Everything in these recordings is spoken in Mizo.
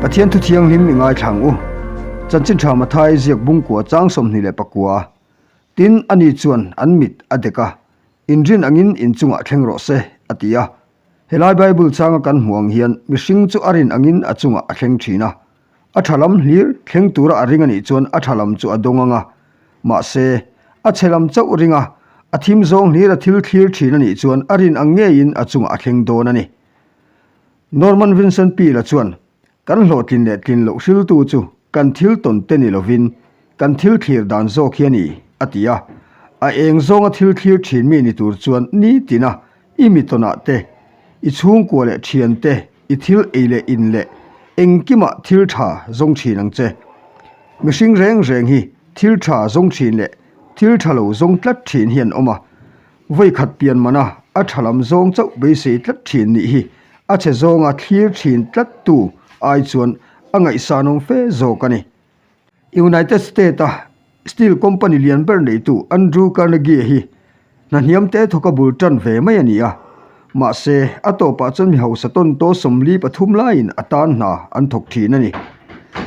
Pathian thu thianghlim i ngaithla ang u. Chanchin tha Mathai ziak bungkua chang 29. Tin, ani chuan an mit a dek a, Inrin angin inchungah thleng rawh se, a ti a. Helai Bible changa kan hmuh ang hian mihring chu a rin angin a chungah a thleng thin a. A tha lam hlir thleng tura a ring a nih chuan a tha lam chu a dawng ang a. Mahse, a chhe lam chauh ring a, a thim zawng hlir a thil thlir thin a nih chuan a rin ang ngeiin a chungah a thleng dawn a ni. Norman Vincent Peale-a chuan, Kan hlawhtlin leh tlin loh hriltu chu kan thil tawn te ni lovin kan thil thlir dan zawk hi a ni, a ti a. A eng zawnga thil thlir thin mi ni tur chuan nitina i mi tawnah te, i chhungkua leh thian te, i thil ei leh in leh engkimah thil tha zawng thin ang che. Mihring reng reng hi thil tha zawng thin leh thil tha lo zawng tlat thin hi an awm a. Vawikhat pian mana a tha lam zawng chauh beisei tlat thin nih hi a chhe zawnga thlir thin tlattu ai chuan a ngaihsanawm fe zawk a ni. United State-a steel company lian ber neitu Andrew Carnegie hi hna hniam te thawka bul tan ve mai a ni a, mahse a tawpah chuan mi hausa tawn taw 43 laiin a tan hna an thawk thin a ni.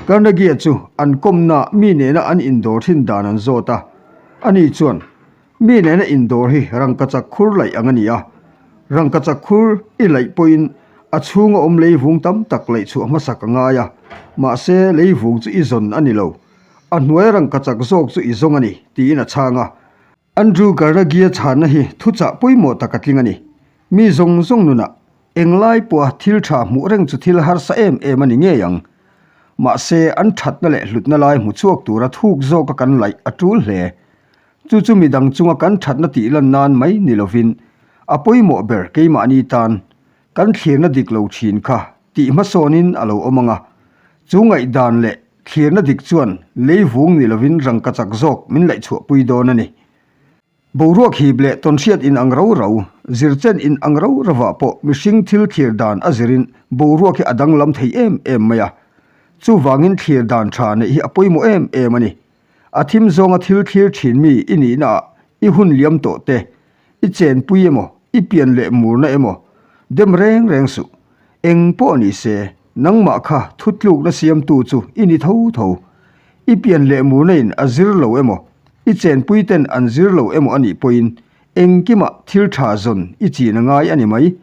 Carnegie chu an kawmnaah mi nena an indawr thin dan an zawt a, ani chuan Mi nena indawr hi rangkachak khur laih ang a ni a, rangkachak khur i laih pawhin a chhunga awm leivung tam tak laih chhuah hmasak a ngai a, mahse leivung chu i zawn a ni lo, a hnuai rangkachak zawk chu i zawng a ni, tiin a chhang a. Andrew Carnegie-a chhanna hi thuchah pawimawh tak a tling a ni. Mi zawng zawng nunah englai pawha thil tha hmuh reng chu thil harsa em em a ni ngei ang. Mahse an thatna leh hlutna lai hmu chhuak tura thuk zawka kan laih a tul hle. Chu chu midang chunga kan thatna tih lan nan mai ni lovin a pawimawh ber keimahni tan kan thlirna dik lo thin kha tih hmasawnin a lo awm ang a. Chu ngaihdan leh thlirna dik chuan leivung ni lovin rangkachak zawk min laihchhuahpui dawn a ni. Boruak hip leh tawnhriat in ang ro ro, zirchen in ang ro rovah pawh mihring thil thlir dan a zirin boruak hi a danglam thei em em mai a. Chuvangin thlir dan tha neih hi a pawimawh em em a ni. A thim zawnga thil thlir thin mi i nihnaah i hun liam tawh te, i chenpui emaw, i pian leh murna emaw, dem reng reng suh. Eng pawh ni se, nangmah kha thutlukna siamtu chu i ni tho tho. I pian leh murna in a zir lo emaw, i chenpui ten an zir lo emaw a nih pawhin engkimah thil tha zawn i chin a ngai a ni mai.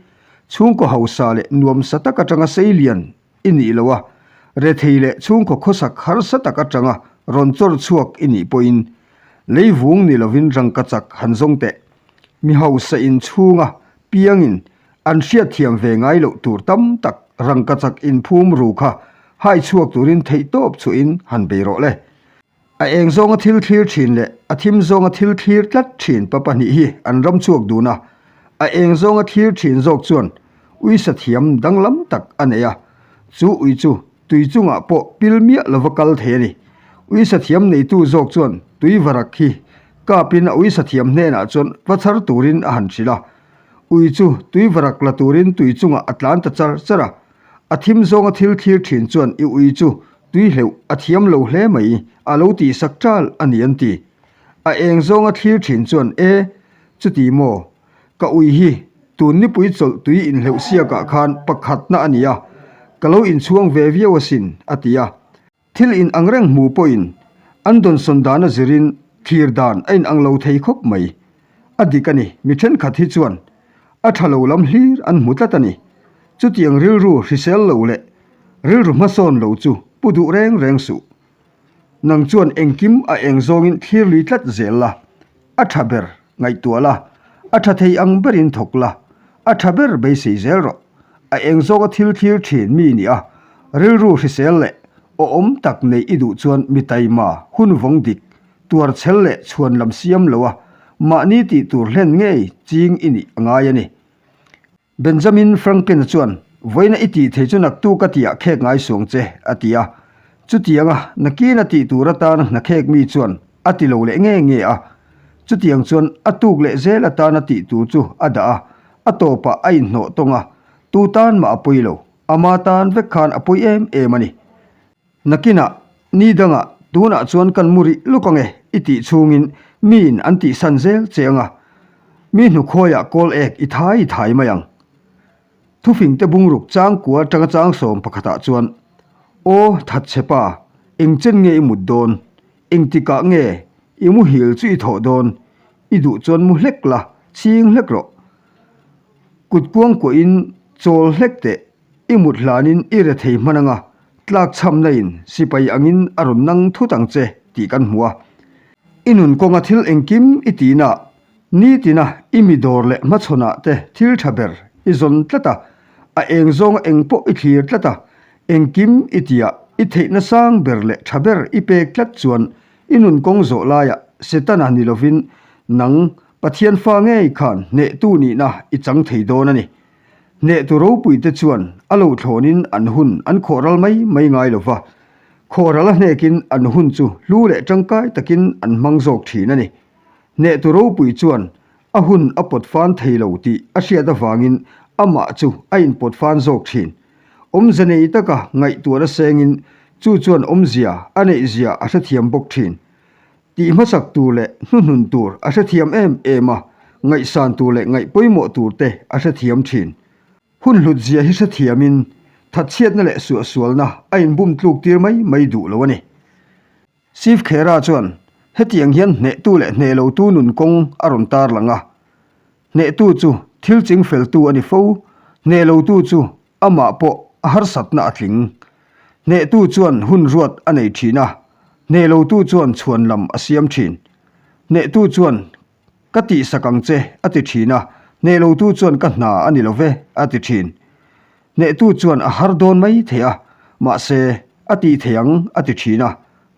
Chhungkaw hausa leh nuamsa tak atanga seilian i nih loh a, rethei leh chhungkaw khawsak harsa tak atanga rawn chawr chhuak i nih pawhin leivung ni lovin rangkachak han zawng teh. Mi hausa in chhunga piangin an hriatthiam ve ngai loh tur tam tak rangkachak inphum ru kha hai chhuak turin theihtawp chhuahin han bei rawh le. A eng zawnga thil thlir thin leh a thim zawnga thil thlir tlat thin pa pahnih hi an ram chhuak dun a, a eng zawnga thlir thin zawk chuan uisa thiam danglam tak a nei a, chu ui chu tui chungah pawh pil miah lova kal thei a ni. Uisa thiam neitu zawk chuan tui varak hi kapin a uisa thiam hnenah chuan va chhar turin a han hrilh a, ui chu tui varak la turin tui chungah a tlan ta char char a, a thim zawnga thil thlir thin chuan i ui chu Tui hleuh a thiam lo hle mai, a lo tih sak ṭal a ni an ti. A eng zawnga thlir ṭhin chuan e, chuti maw, ka ui hi tun nipui chawlh tui inhleuh siakah khan pakhatna a ni a, ka lo inchhuang ve viau asin, a ti a. Thil in ang reng hmu pawhin an dawnsawn dan a zirin thlir dan a inang lo thei khawp mai. A dik a ni, mi ṭhenkhat hi chuan a ṭha lo lam hlir an hmu tlat a ni. Chutiang rilru hrisel lo leh Rilru hmasawn lo chu pu duh reng reng suh. Nang chuan engkim a eng zawngin thlir lui tlat zel la, a tha ber ngaihtuah la, a tha thei ang berin thawk la, a tha ber beisei zel rawh. A eng zawnga thil thlir thin mi nia, rilru hrisel leh awhawm tak neih i duh chuan mi taima, hun vawng dik, tuar chhel leh chhuan lam siam loa mahni tih tur hlen ngei ching i nih a ngai a ni. Benjamin Franklin-a chuan, Vawiina i tih thei chu naktuk a tihah khek ngai suang che, a ti a. Chutianga nakin a tih tur atana hna khek mi chuan a ti lo leh nge nge a. Chutiang chuan a tuk leh zel atana tih tur chu a dah a, a tawpah a inhnawh tawng a, tu tan mah a pawi lo, ama tan vek khan a pawi em em a ni. Nakinah, ni dangah, tunah chuan kan mu rih luk ange i tih chhungin miin an tihsan zel che anga, mi hnukhawiah kawl ek i thai i thai mai ang. Thufingte bungruk changkua atanga chang sawm pakhatah chuan. Aw, thatchhe pa, eng chen nge i mut dawn? Engtikah nge i muhil chu i thawh dawn? I duh chuan mu hlek la, chhing hlek rawh. Kut kuang kuahin chawl hlek teh, i mut hlanin i re thei hman anga tlakchhamna in sipai angin a rawn nang thut ang che tih kan hmu a. I nun kawnga thil engkim i tihna nitina i mi dawr leh hmachhawnah te thil tha ber i zawn tlat a, a eng zawnga eng pawh i thlir tlat a, engkim i tihah i theihna sang ber leh tha ber i pek tlat chuan i nun kawng zawh laiah Setana ni lovin nang Pathian fa ngei khan hnehtu nihna i chang thei dawn a ni. Hnehtu ropuite chuan a lo thlawnin an hun an khawhral mai mai ngai lo va, khawhral a hnekin an hun chu hlu leh tangkai takin an hmang zawk thin a ni. Hnehtu ropui chuan a hun a pawt fan thei lo tih a hriat avangin amah chu a inpawt fan zawk thin. Awmze nei taka ngaihtuahna sengin chu chuan awmzia a neihzia a hrethiam bawk thin. Tih hmasak tur leh hnuhnun tur a hrethiam em em a, ngaihsan tur leh ngaih pawimawh tur te a hrethiam thin. Hun hlut zia hi hrethiamin thatchhiatna leh suahsualna a inbum tluk tir mai mai duh lo a ni. Shiv Khera chuan hetiang hian hnehtu leh hneh lotu nun kawng a rawn tarlang a, Hnehtu chu thil chingfeltu a ni fo, hneh lotu chu Amah pawh a harsatna a tling. Hnehtu chuan hun ruat a nei thin a, hneh lotu chuan chhuan lam a siam thin. Hnehtu chuan, Ka tihsak ang che, a ti thin a, hneh lotu chuan ka hna a ni lo ve, a ti thin. Hnehtu chuan a har dawn mai thei a, mahse, a tih thei ang, a ti thin a,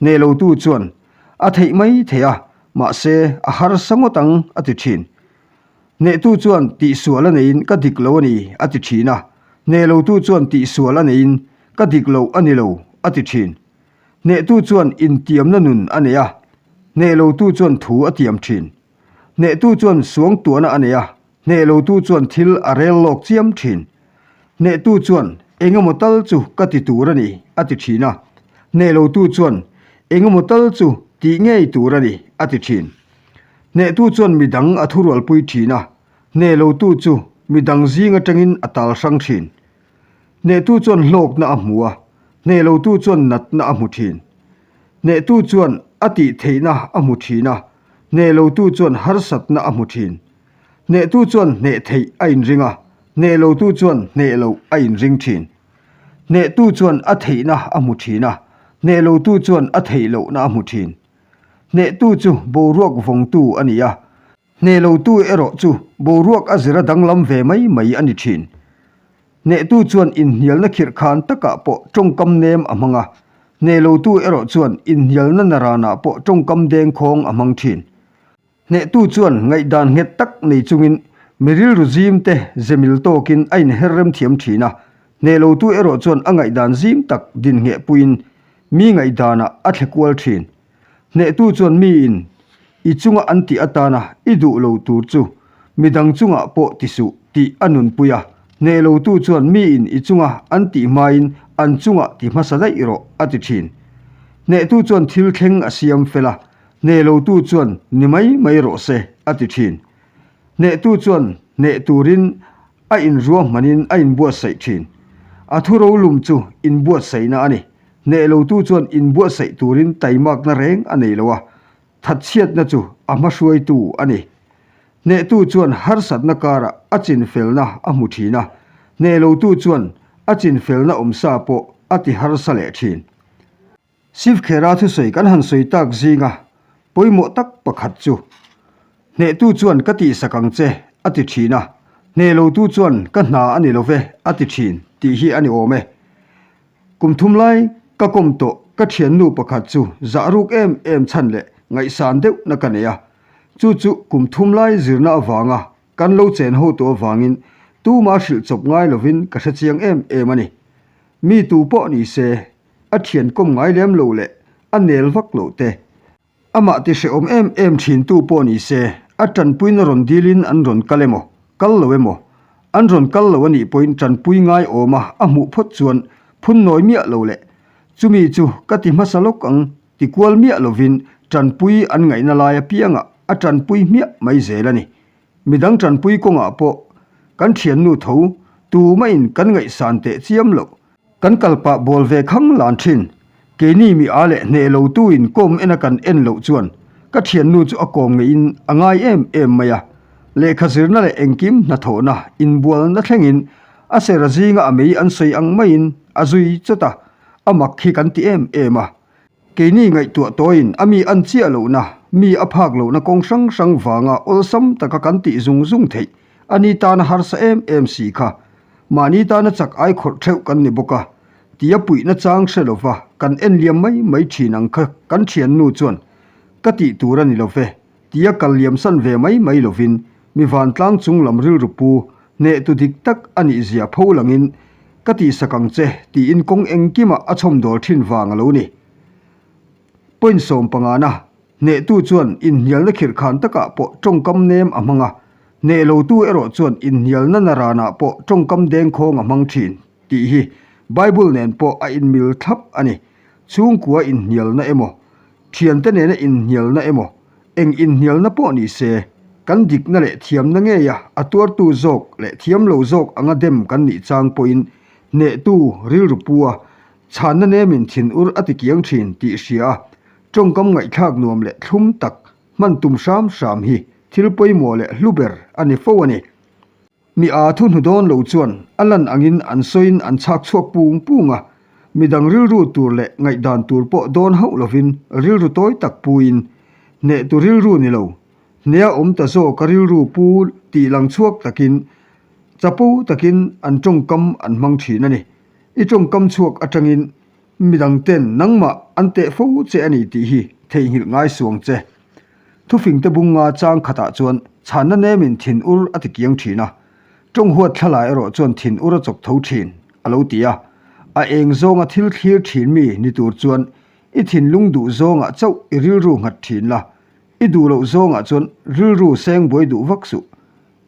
hneh lotu chuan, A theih mai thei a, mahse, a harsa ngawt ang, a ti thin. Hnehtu chuan tihsual a neiin ka dik lo a ni a ti thin a, hneh lotu chuan tihsual a neiin ka dik lo a ni lo a ti thin. Hnehtu chuan intiamna nun a nei a, hneh lotu chuan thu a tiam thin. Hnehtu chuan suangtuahna a nei a, hneh lotu chuan thil a rel lawk chiam thin. Hnehtu chuan engemaw tal chu ka ti tur a ni a ti thin a, hneh lotu chuan engemaw tal chu tih ngei tur a ni a ti thin. Hnehtu chuan mi dang a thurualpui thin a, hneh lotu chu mi dang zing atangin a tal hrang thin. Hnehtu chuan hlawkna a hmu a, hneh lotu chuan natna a hmu thin. Hnehtu chuan a tih theihna a hmu thin a, hneh lotu chuan harsatna a hmu thin. Hnehtu chuan hneh theih a inring a, hneh lotu chuan hneh loh a inring thin. Hnehtu chuan a theihna a hmu thin a, hneh lotu chuan a theih lohna a hmu thin. Hnehtu chu boruak vawngtu a ni a, hneh lotu erawh chu boruak a zira danglam ve mai mai a ni thin. Hnehtu chuan inhnialna khirh khan takah pawh tawngkam nem a hmang a, hneh lotu erawh chuan inhnialna naranah pawh tawngkam dengkhawng a hmang thin. Hnehtu chuan ngaihdan nghet tak nei chungin mi rilru zim te ze mil tawkin a inher rem thiam thin a, hneh lotu erawh chuan a ngaihdan zim tak din ngheh puiin mi ngaihdanah a thle kual thin. Hnehtu chuan miin i chunga an tih atana i duh lo tur chu midang chungah pawh ti suh tih a nunpui a, hneh lotu chuan miin i chunga an tih hmain an chungah ti hmasa daih rawh a ti thin. Hnehtu chuan thil thleng a siam fel a, Hneh lotu chuan ni mai mai rawh se a ti thin. Hnehtu chuan hneh turin a inruahmanin a inbuatsaih thin. A thu rolum chu inbuatsaihna a ni. Hneh lotu chuan inbuatsaih turin taimakna reng a nei lo a, thatchhiatna chu a hmahruaitu a ni. Hnehtu chuan harsatna karah a chinfelna a hmu thin a, hneh lotu chuan a chinfelna awmsa pawh a ti harsa leh thin. Shiv Khera thusawi kan han sawi tak zinga pawimawh tak pakhat chu, Hnehtu chuan ka tihsak ang che a ti thin a, hneh lotu chuan ka hna a ni lo ve a ti thin tih hi a ni awm e. Kum thum lai ka kawm tawh ka thiannu pakhat chu zah ruk em em chhan leh ngaihsan deuhna ka nei a, chu chu kum thum lai zirna avanga kan lo chen ho tawh avangin tuma hrilh chawp ngai lovin ka hrechiang em em a ni. Mi tu pawh ni se a thian kawm ngai lem lo leh a nel vak loh te. Amah ti hrehawm em em thintu pawh ni se, a tanpuina rawn dilin an rawn kal emaw, kal lo emaw, an rawn kal lo a nih pawhin tanpui ngai awma a hmuh phawt chuan phun nawi miah lo leh chumi chu ka ti hmasa lawk ang ti kual miah lovin tanpui an ngaihna lai apiangah a tanpui hmiah mai zel a ni. Midang tanpui kawngah pawh kan thiannu tho tumahin kan ngaihsan teh chiam loh. Kan kal pah bawl ve khang lan thin. Keini mi a leh hneh lo tu in kawm en a kan en loh chuan ka thiannu chu a kawm ngeihin a ngai em em mai a. Lehkha zirna leh engkim hnathawhna inbualna thlengin a sera zinga a mei an sawi ang maiin a zui chawt a, a mak hi kan ti em em a. Keini ngaihtuah tawiin a mi an chiah lohna, mi a phak lohna kawng hrang hrang vanga awlsam taka kan tih zung zung theih a ni tana harsa em em si kha. Mahni tana chak ai khawrh theuh kan ni bawk a, tia puihna chang hre lova kan en liam mai mai thin ang kha kan thiannu chuan ka tih tur a ni lo ve, tia kal liam san ve mai mai lovin mi vantlang chung lam rilru pu hnehtu dik tak a nih zia pho langin ka tihsak ang che tiin kawng engkimah a chhawmdawl thin vang a lo ni. Point sawmpangana hnehtu chuan inhnialna khirhkhan takah pawh tawngkam nem a hmang a, hneh lotu erawh chuan inhnialna naranah pawh tawngkam dengkhawng a hmang thin tih hi Bible nen pawh a inmil thlap a ni. Chhungkua inhnialna emaw, thiante nena inhnialna emaw, eng inhnialna pawh ni se, kan dikna leh thiamna ngeia a tuartu zawk leh thiam lo zawk anga dem kan nih chang pawhin hnehtu rilru pu a, chhanna nemin thinur a tikiang thin tih hria a, tawngkam ngaihthlak nuam leh thlum tak hman tum hram hram hi thil pawimawh leh hlu ber a ni fo a ni. Mi aa thu hnu dawn lo chuan a lan angin an sawiin an chhak chhuak pung pung a, midang rilru tur leh ngaihdan tur pawh dawn hauh lovin rilru tawi tak puin, hnehtu rilru ni lo, hnea awm ta zawk a rilru pu tih lang chhuak takin, chapo takin an tawngkam an hmang thin a ni. I tawngkam chhuak atangin Midangten nangmah an teh fo che a ni tih hi theihnghilh ngai suang che. Thufingte bunga chang khatah chuan chhanna nemin thin ur a ti kiang thin a, tawng huat thlalai erawh chuan thin ur a chawk tho thin, a lo ti a. A eng zawnga thil thlir thin mi ni tur chuan i thinlung duh zawngah chauh i rilru nghat thin la, i duh loh zawngah chuan rilru seng buai duh vak suh.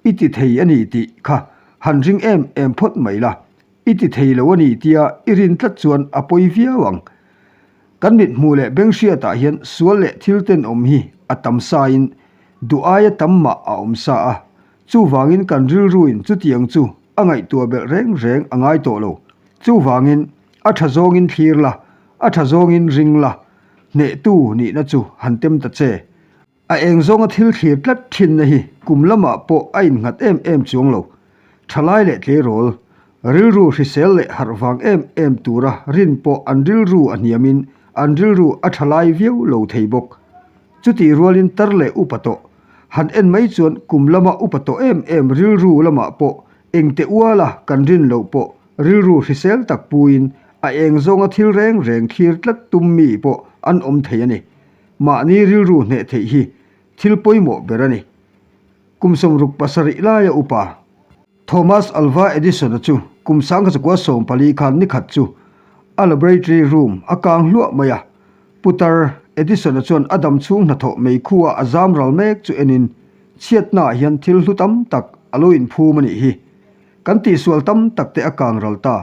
I ti thei a ni tih kha han ring em em phawt mai la, I ti thei lo a ni tia i rin tlat chuan a pawi viau ang. Kan mithmuh leh benghriatah hian sual leh thil tenawm hi a tam sain duh aia tam mah a awm sa a, chuvangin kan rilruin chutiang chu a ngaihtuah belh reng reng a ngai tawh lo. Chuvangin a tha zawngin thlir la, a tha zawngin ring la, hnehtu nihna chu han tem ta che. A eng zawnga thil thlir tlat thinna hi kum lamah pawh a innghat em em chuang lo. Thalai leh tleirawl, rilru hrisel leh harh vang em em tura rin pawh an rilru a hniamin an rilru a thalai viau lo thei bawk. Chutih rualin tar leh upa tawh han en mai chuan kum lama upa tawh em em rilru lamah pawh engte uala kan rin loh pawh rilru hrisel tak puin a eng zawnga thil reng reng thlir tlat tum mi pawh an awm thei a ni. Mahni rilru hneh theih hi thil pawimawh ber a ni. Kum sawmruk pasarih laia upa Thomas Alva Edison-a chu kum sangkachakua 14 khan nikhat chu a laboratory room a kang hluah mai a. Putar Edison-a chuan a dam chhung hnathawh meikhu-a a zam ral mek chu enin chhiatnaah hian thil hlu tam tak a lo inphum a nih hi. Kan tihsual tam tak te a kang ral ta.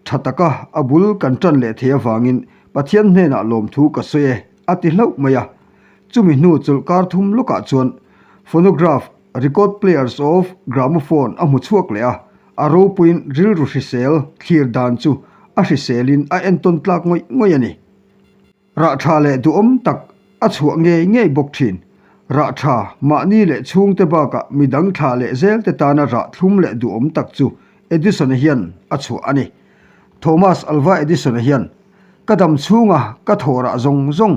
Tha taka a bul kan tan leh thei avangin Pathian hnenah lawmthu ka sawi e, a ti hlauh mai a. Chumi hnu chawlh kar thum lawkah chuan phonograph, record players of gramophone a hmu chhuak leh a, a ropuiin rilru hrisel thlir dan chu a hriselin a entawn tlak ngawih ngawih a ni. Rah tha leh duhawm tak a chhuah ngei ngei bawk thin. Rah tha, mahni leh chhungte bakah midang thlah leh zelte tana rah thlum leh duhawm tak chu Edison-a hian a chhuah a ni. Thomas Alva Edison-a hian, Ka dam chhunga ka thawh rah zawng zawng,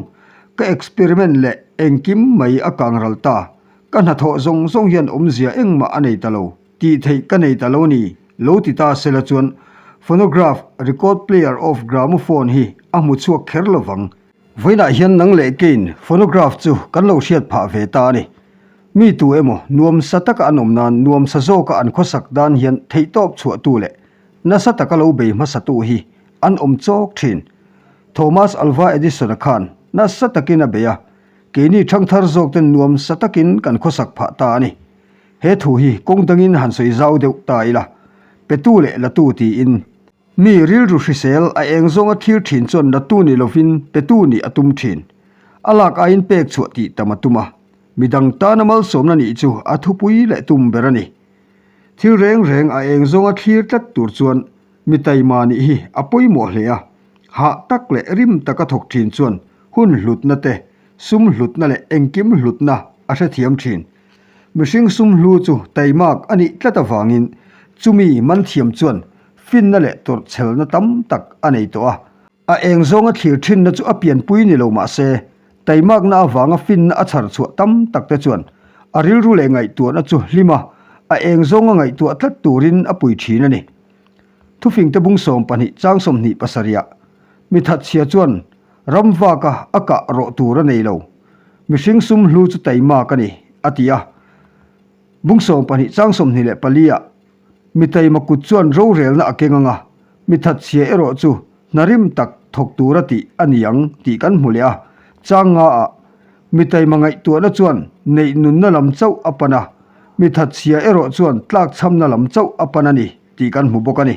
ka experiment leh engkim mai a kang ral ta. Ka hnathawh zawng zawng hian awmzia engmah a nei ta lo. Tih theih ka nei ta lo ni, lo ti ta sela chuan phonograph, record player of gramophone hi a hmu chhuak kher lo vang. Vawiinah hian nang leh keiin phonograph chu kan lo hriat phah ve ta a ni. Mi tu emaw nuamsa taka an awm nan nuamsa zawka an khawsak dan hian theihtawp chhuahtu leh nasa taka lo bei hmasatu hi an awm chawk thin. Thomas Alva Edison-a khan nasa takin a bei a, keini thangthar zawkten nuamsa takin kan khawsak phah ta a ni. He thu hi kawng dangin han sawi zau deuh ta ila, petu leh latu tiin. Mi rilru hrisel a eng zawnga thlir thin chuan latu ni lovin petu nih a tum thin. A lak aiin pek chhuah tih tam a tum a, midang tana malsawmna nih chu a thupui leh tum ber a ni. Thil reng reng a eng zawnga thlir tlat tur chuan. Mi taima nih hi a pawimawh hle a, hah tak leh rim taka thawk thin chuan hun hlutna te, sum hlutna leh engkim hlutna a hrethiam thin. Mihring sum hlu chu taimak a nih tlat avangin chumi man thiam chuan finna leh tawrhchhelna tam tak a nei tawh a. A eng zawnga thlir thinna chu a pianpui ni lo mah se, taimakna avanga finna a chhar chhuah tam tak te chuan a rilru leh ngaihtuahna chu hlim a, a eng zawnga ngaihtuah tlat turin a pui thin a ni. Thufingte bung 12 chang 27 ah mi thatchhia chuan ram vaka a kah rawh tur a nei lo. Mihring sum hlu chu taimak a ni, a ti a. Bung 12 chang 24 ah mi taima kut chuan rorelna a keng ang a, mi thatchhia erawh chu hna rim tak thawk tura tih a ni ang tih kan hmu leh a. Chang nga ah mi taima ngaihtuahna chuan neih nunna lam chauh a pan a, mi thatchhia erawh chuan tlakchhamna lam chauh a pan a ni. tih kan hmu bawk a ni.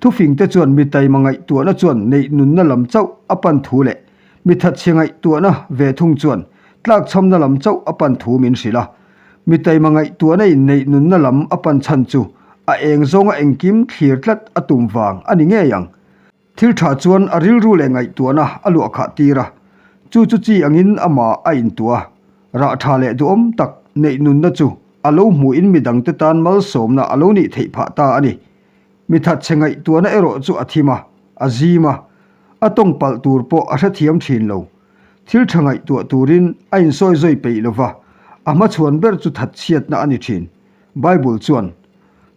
Thufingte chuan mi taima ngaihtuahna chuan neih nunna lam chauh a pan thu leh mi thatchhe ngaihtuahna ve thung chuan tlakchhamna lam chauh a pan thu min hrilh a. Mi taima ngaihtuahna in neih nunna lam a pan chhan chu a eng zawnga engkim thlir tlat a tum vang a ni ngei ang. Thil tha chuan a rilru leh ngaihtuahna a luah khah tir a, chu chu chi angin amah a intuah a, rah tha leh duhawm tak neih nunna chu a lo hmuhin midangte tan malsawmna a lo nih theih phah ta a ni. Mi thatchhe ngaihtuahna erawh chu a thim a, a zim a, a tawng palh tur pawh a hrethiam thin lo. Thil tha ngaihtuah turin a insawi zawi peih lo va, a hmachhuan ber chu thatchhiatna a ni thin. Bible chuan,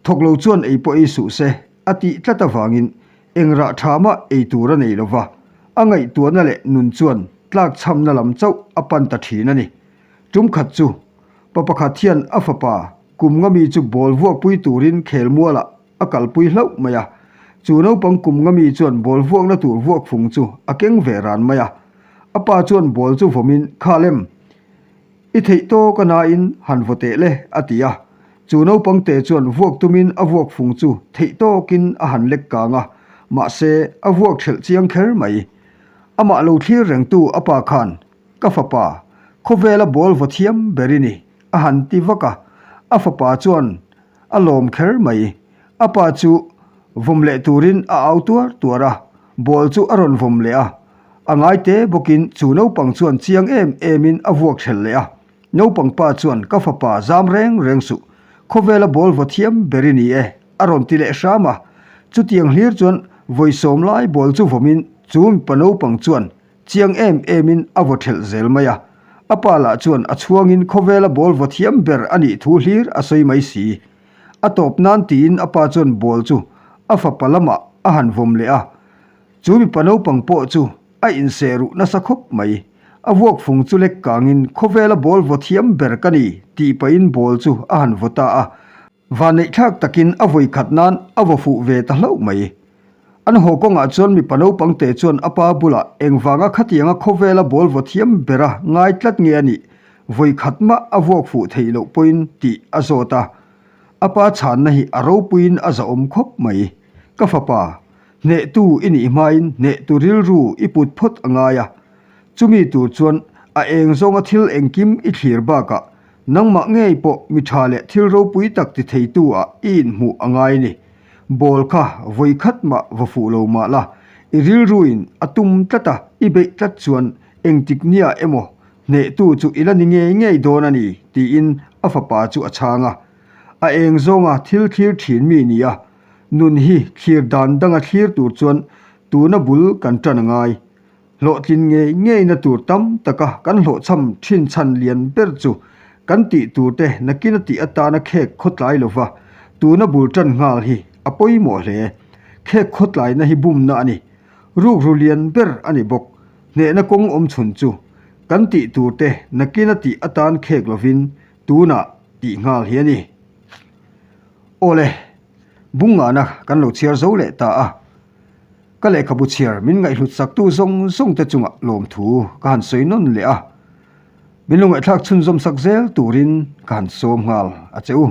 Thawk lo chuan ei pawh ei suh se, a tih tlat avangin Eng rah tha mah ei tur a nei lo va, a ngaihtuahna leh nun chuan tlakchhamna lam chauh a pan ta thin a ni. Tum khat chu, pa pakhat hian a fapa kum nga mi chu ball vuakpui turin khelmualah a kalpui hlauh mai a. Chu naupang kum nga mi chuan ball vuakna tur vuakfung chu a keng ve ran mai a. A pa chuan ball chu vawmin, Kha lem! I theih tawk a nain han vaw teh le, a ti a. Chu naupang te chuan vuak tumin a vuak fung chu theih tawkin a han lek kang a, mahse a vuak ṭhelh chiang kher mai. Amah lo thlir rengtu a pa khan, Ka fapa, khawvela ball vaw thiam ber i ni, a han ti vak a. A fapa chuan a lawm kher mai. A pa chu vawm leh turin a au tuar tuar a, ball chu a rawn vawm leh a. A ngai te bawkin chu naupang chuan chiang em emin a vuak ṭhelh leh a. Naupang pa chuan ka fapa zam reng reng suh, khawvela ball vaw thiam ber i ni e, a rawn ti leh hram a. Chutiang hlir chuan vawi sawm lai ball chu vawmin chu mipa naupang chuan chiang em emin a vaw ṭhelh zel mai a. A pa lah chuan a chhuangin khawvela ball vaw thiam ber a nih thu hlir a sawi mai si. A tawp nan tiin a pa chuan ball chu a fapa lamah a han vawm leh a. Chu mipa naupang pawh chu a inseh ruh nasa khawp mai. A vuak fung chu lek kangin khawvela ball vaw thiam ber ka ni tih pahin ball chu a han vaw ta a. Vanneihthlak takin a vawi khat nan a vaw fuh ve ta hlauh mai. An haw kawngah chuan mipa naupang te chuan a pa bulah engvanga khatianga khawvela ball vaw thiam bera ngai tlat nge a nih vawi khat mah a vuak fuh theih loh pawhin tih a zawt a. A pa chhanna hi a ropuiin a zahawm khawp mai. Ka fapa, hnehtu i nih hmain hnehtu rilru i put phawt a ngai a. Chumi tur chuan a eng zawnga thil engkim i thlir bakah Nangmah ngei pawh mi tha leh thil ropui tak ti theitu ah i inhmuh a ngai ni. Ball kha vawi khat mah va fuh lo mah la, i rilruin a tum tlat a, i beih tlat chuan engtik nia emaw hnehtu chu i la ni ngei ngei dawn a ni, tiin a fapa chu a chhang a. A eng zawnga thil thlir thin mi ni a, nun hi thlir dan danga thlir tur chuan tuna bul kan tan a ngai. Hlawhtlin ngei ngeina tur tam taka kan hlawhchham thin chhan lian ber chu kan tih turte nakina tih atana khek khawtlai lova tuna bul tan nghal hi a pawimawh hle. Khek khawtlaina hi bumna a ni. Rukru lian ber a ni bawk. Hnehna kawng awm chhun chu kan tih turte nakina tih atan khek lovin tunah tih nghal hi a ni. Awle, bungngahna kan lo chhiar zo leh ta a. Ka lehkhabu chhiar min ngaihhlut saktu zawng zawng te chungah lawmthu ka han sawi nawn leh a, min lo ngaihthlak chhunzawm sak zel turin ka han sawm nghal a che u.